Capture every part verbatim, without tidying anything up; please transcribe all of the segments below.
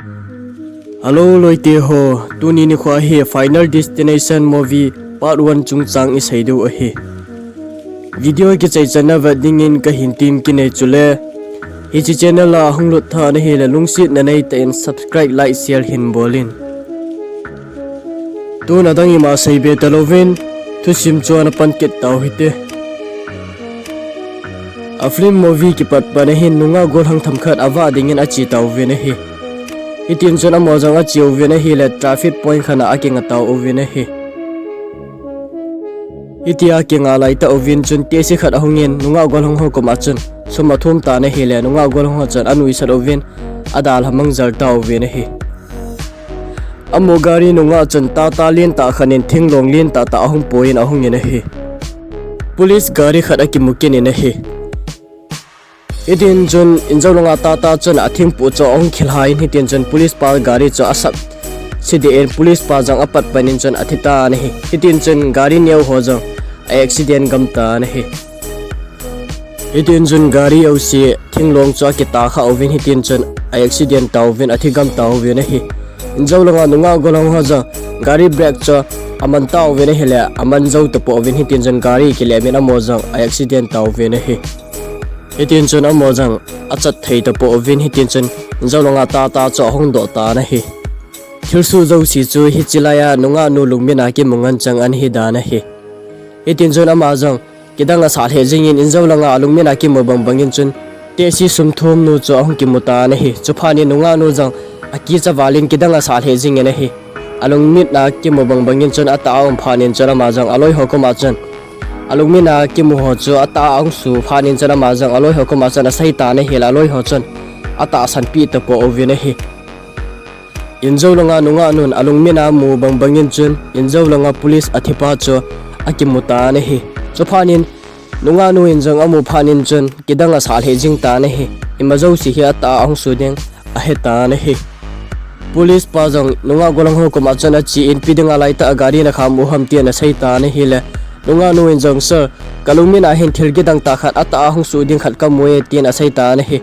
Hello loite ho, tuni nikho hi Final Destination movie part one chungchang isei diu ahi. Video kichai channa vet dingin kahin tem kinei chule, hiche channel a hung lut tha nahi le lungsetna neitah in subscribe, like, share hin bol in. Tun adang ima seibe talouvin, thusim chu ana pan kit tau hite. A film movie kipat pan ahin nungah gollhang themkhat avah dingin ache tauvin ahi. Hitin chun amaho jong ache uvin ahile traffic point khat a akinga tauvin ahi. Hitia kinga laitah uvin chun taxi khat ahungin nungah gollhang ho koma chun sum athum tan ahile nungah gollhang ho chun anuisat uvin adalha mangjal tauvin ahi. Amaho gari nungah chun Tata lentah khat in thinglong lentah tah ahung pui in ahungin ahi. Police gari khat akimu kit in ahi. Hitin chun injou langa Tata chun athingpu chu ahung khilhai in hitin chun police pa gari chu asap side in police pa jong apat pan in chun athi tan ahi. Hitin chun gari neo ho jong a accident gam tan ahi. Hitin chun gari jouse thinglong chu akitah kha uvin hitin chun a accident tauvin athi gam tauvin ahi. Injou langa nungah gollhang ho jong gari brake chu aman tauvin ahile aman jou tapouvin hitin chun gari kilem in amaho jong a accident tauvin ahi. Hitin chun amaho jong achat thei tapouvin hitin chun injou langa Tata chu ahung doh tan ahi. Thilsoh jouse chu hiche laiya nungah nu lungmit a kimu ngen chang ana hi dan ahi. Hitin chun ama jong kidang asah lheh jingin injou langa alungmit a kimu bangbang in chun taxi sum thum nu chu ahung kimu tan ahi. Chuphat in nungah nu jong akicha val in kidang asah lheh jingin ahi. Alungmit a kimu bangbang in chun atah a um phat in chun ama jong aloi ho koma chun alungmit a kimu ho chu atah a ahung su phat in chun ama jong aloi ho koma chun asei tan ahile aloi ho chun atahsan peh tapouvin ahi. Injou langa nungah nun alungmit a amu bangbang in chun injou langa police athipa chu akimu tan ahi. Chuphat in nungah nu in jong amu phat in chun kidang asah lheh jing tan ahi. Ima jouse hi atah a ahung su ding ahe tan ahi. Police pa jong nungah gollhang ho koma chun ache in ipi dinga laitah a gari nakhamu ham tin asei tan ahile nungah nu in jong sir, kalungmit a hin thil kidang tah khat atah a ahung su ding khat kamu e tin asei tan ahi.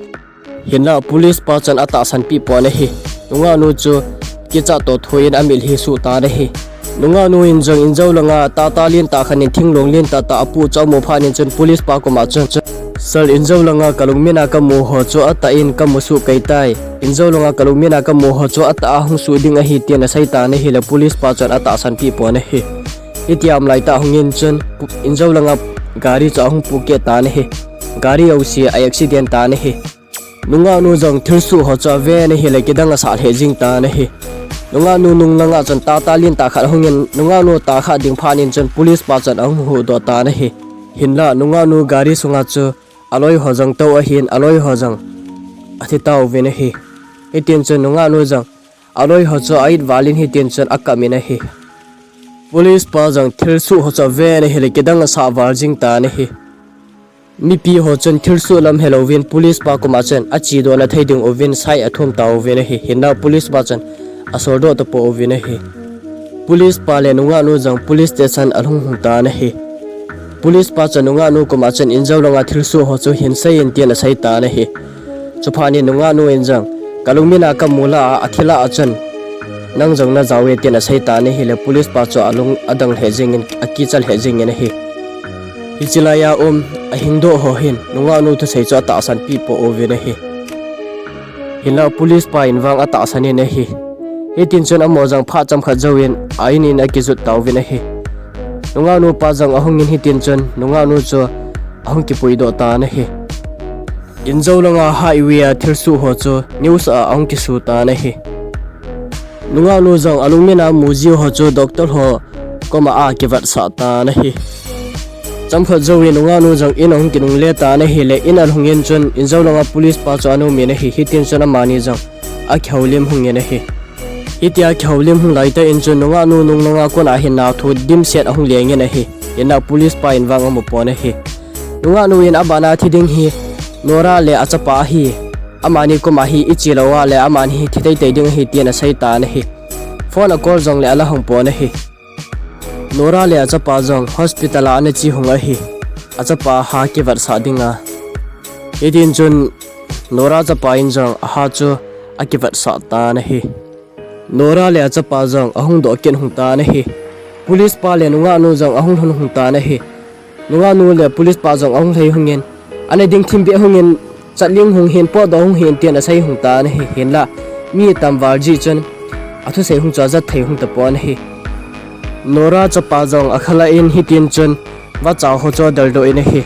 Hinla police pa chun atahsan peh pon ahi. Nungah nu chu kichat toh thoh in amitlhi suh tan ahi. Nungah nu in jong injou langa Tata lentah khat in thinglong lentah tah apu chu amu phat in chun police pa koma chun, sir, injou langa kalungmit a kamu ho chu atah in kamu suh kei tai. Injou langa kalungmit a kamu ho chu atah a hung su ding ahi tin asei tan ahile police pa chun atahsan peh pon ahi. Hitia um laitah hungin chun injou langa gari chu ahung pukeh tan ahi. Gari jouse a accident tan ahi. Nungah nu jong thilsoh ho chu aven ahile kidang asah lheh jing tan ahi. Nungah nu nung langa chun Tata lentah khat ahungin nungah nu tah kha ding phat in chun police pa chun ahung huhdoh tan ahi. Hinla nungah nu gari sunga chu aloi ho jong tou ahin aloi ho jong athi tauvin ahi. Hitin chun nungah nu jong aloi ho chu a-it val in hitin chun akam in ahi. Police pa jong thilsoh ho chu aven ahile kidang asah val jing tan ahi. Mipi ho chun thilsoh lam helouvin police pa koma chun achedohna thei ding uvin sai athum tauvin ahi. Hinla police pa chun asoldoh tapouvin ahi. Police pa le nungah nu jong police station alhung hung tan ahi. Police pa chun nungah nu koma chun injou langa thilsoh ho chu hinsei in tin asei tan ahi. Chuphat in nungah nu in jong kalungmit a kamu lah a athi lah a chun nang jong najao e tin asei tan ahile police pa chu alung adang lheh jingin akicha lheh jingin ahi. Hiche laiya um ahingdoh ho hin nungah nu thusei chu atahsan peh pouvin ahi. Hinla police pa in vang atahsan in ahi. Hitin chun amaho jong phat chomkhat jouvin a-in in akijot tauvin ahi. Nungah nu pa jong ahungin hitin chun nungah nu chu ahung kipuidoh tan ahi. Injou langa highway a thilsoh ho chu news a ahung kisu tan ahi. Nungah nu jong alungmit a amu jiu ho chu doctor ho koma akivetsah tan ahi. Chomkhat jouvin nungah nu jong in ahung kinungle tan ahile in alhungin chun injou langa police pa chu ana um in ahi. Hitin chun amani jong akihoulim hungin ahi. Hitia kihoulim hung laitah in chun nungah nu nung langa kona hin nathu dimset ahung lengin ahi. Hinla police pa in vang amu pon ahi. Nungah nu in abana thi ding hi Nora le achapa ahi. Amani koma hi iche lou a le amani hi thi teitei ding ahi tin asei tan ahi. Phone acall jongle ala hong pon ahi. Nora le achapa jong hospital a ana che hung ahi. Achapa ha kivetsah dinga. Hitin chun Nora chapa in jong aha chu akivetsah tan ahi. Nora le achapa jong ahung doh kit hung tan ahi. Police pa le nungah nu jong ahung lhun hung tan ahi. Nungah nu le police pa jong ahung lhai hung in, ana ding thim beh hung in, chatling hung hin, potdoh hung hin tin asei hung tan ahi. Hinlah mi tamval jeh chun athusei hung chu ajat thei hung tapon ahi. Nora chapa jong akhalah in hitin chun vacha ho chu adeldoh in ahi.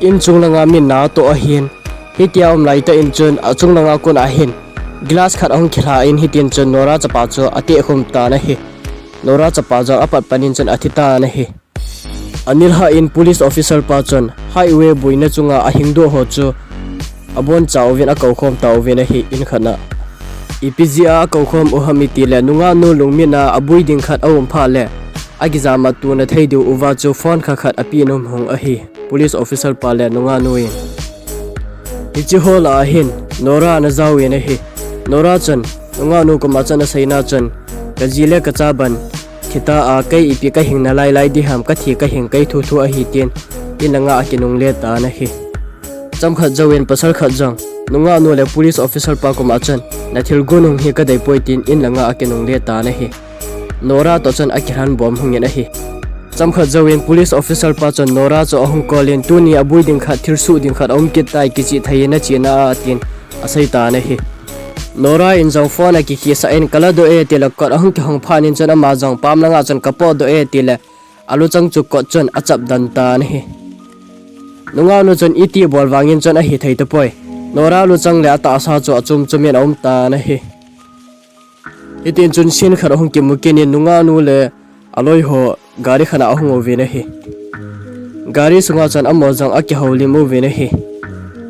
In chung langa min na atoh ahin, hitia um laitah in chun achung langa kon ahin glass khat ahung khilha in hitin chun Nora chapa chu atehkhum tan ahi. Nora chapa jong apatpan in chun athi tan ahi. Anilhah in police officer pa chun highway boina chunga ahingdoh ho chu aboncha uvin akoukhom tauvin ahi, in khat a. Ipi jeh a akoukhom u ham itile nungah nu lungmit a abui ding khat aum phat le akijammat tuna thei diu uva chu phone kha khat apeh nom hung ahi, police officer pa le nungah nu in. Hiche ho lah ahin Nora ana jaovin ahi. Nora chun nungah nu koma chun aseina chun, kaji le kacha ban thita a, kei ipi kahing nalai lai diham, kathi kahing kei thu thu ahi tin, in langa akinungle tan ahi. Chomkhat jouvin pasal khat jong nungah nu le police officer pa koma chun, nathilgon hung hi kadeipoi tin, in langa akinungle tan ahi. Nora toh chun akilhan bom hung in ahi. Chomkhat jouvin police officer pa chun Nora chu ahung call in, tuni abui ding khat, thilsoh ding khat aum kit tai, kichih thei in nachena a tin asei tan ahi. Nora in jong phone akikhehsah in, kaladoh e tile kot ahung kihong phat in chun ama jong pam langa chun kapotdoh e tile aluchang chu kot chun achapdan tan ahi. Nungah nu chun iti bol vangin chun ahithei tapoi. Nora luchang le atahsa chu achom chom in aum tan ahi. Hitin chun scene khat ahung kimu kit in nungah nu le aloi ho gari khat a ahung uvin ahi. Gari sunga chun amaho jong akihoulim uvin ahi.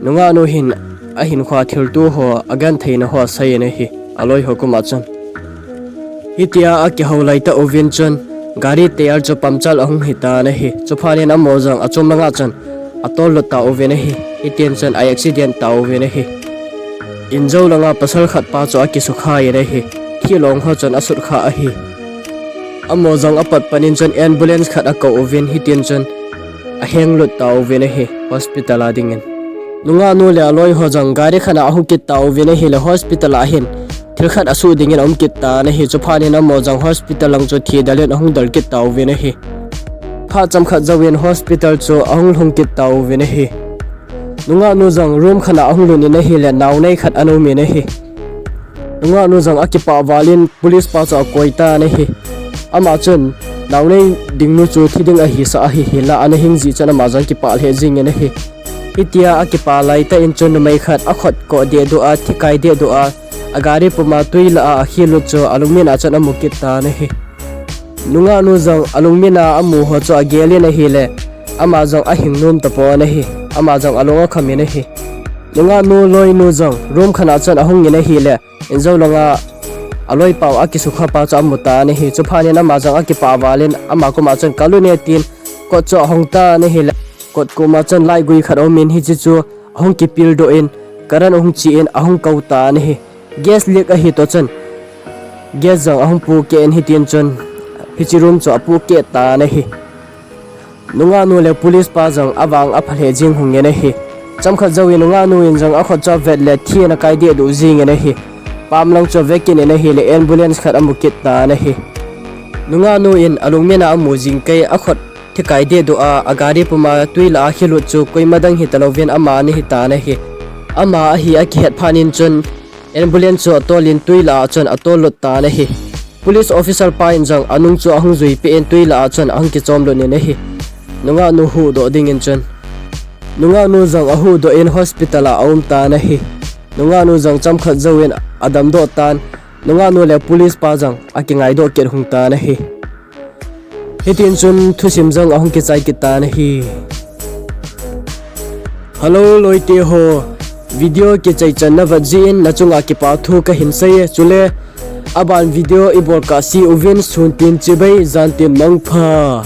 Nungah nu hin ahinkhoa thilto ho, agentheina ho asei in ahi, aloi ho koma chun. Hitia akihou laitah uvin chun gari tyre chu puncture ahung hitan ahi. Chuphat in amaho jong achom langa chun atollut tauvin ahi. Hitin chun a accident tauvin ahi. Injou langa pasal khat pa chu akisukha in ahi. Thilong ho chun asutkha ahi. Amaho jong apatpan in chun ambulance khat akou uvin hitin chun ahenglut tauvin ahi hospital a dingin. Nungah nu le aloi ho jong gari khat a ahung kit tauvin ahile hospital a hin thil khat asoh dingin aum kit tan ahi. Chuphat in amaho jong hospital lang chu thidel in ahung del kit tauvin ahi. Phat chomkhat jouvin hospital chu ahung lhung kit tauvin ahi. Nungah nu jong room khat a ahung lut in ahile naonei khat ana um in ahi. Nungah nu jong akipah val in police pa chu akoi tan ahi. Ama chun naonei dingnu chu thi ding ahisah ahi, hinlah ana hing jeh chun ama jong kipah lheh jengin ahi. Hitia akipah laitah in chun numei khat akhut koh dehdoh a, thi kai dehdoh a, agari puma twi lah a akhelut chu alungmit a chun amu kit tan ahi. Nungah nu jong alungmit a amu ho chu agel in ahile ama jong ahing nom tapon ahi. Ama jong alung akham in ahi. Nungah nu loinu jong room khat a chun ahung in ahile injou langa aloipa u akisukha pa chu amu tan ahi. Chuphat in ama jong akipah val in ama koma chun kalut e tin kot chu ahong tan ahile kot koma chun light gui khat aum in hiche chu ahung kipildoh in current ahung che in ahung kou tan ahi. Gas leak ahi toh chun gas jong ahung pohkeh in hitin chun hiche room chu apohkeh tan ahi. Nungah nu le police pa jong avang apha lheh jeng hung in ahi. Chomkhat jouvin nungah nu in jong akhut chu avet le thi ana kai dehdoh jengin ahi. Pam lang chu avekit in ahile ambulance khat amu kit tan ahi. Nungah nu in alungmit a amu jing kei akhut thi kai dehdoh a, agari puma twi lah a khelut chu koima dang hitalouvin ama ana hitan ahi. Ama ahi akihet phat in chun ambulance chu atol in twi lah a chun atollut tan ahi. Police officer pa in jong anung chu ahung juipeh in twi lah a chun ahung kichomlut in ahi. Nungah nu huhdoh dingin chun nungah nu jong ahuhdoh in hospital a aum tan ahi. Nungah nu jong chomkhat jouvin adamdoh tan. Nungah nu le police pa jong akingaidoh kit hung tan ahi. Hitin chun thusim jong ahung kichai kit tan ahi. Hello loite ho, video kichai channa vet jeh in nachunga kipathu kahin sei e, chule aban video ibol kahse uvin sun tin chibai, jan tin mangpha.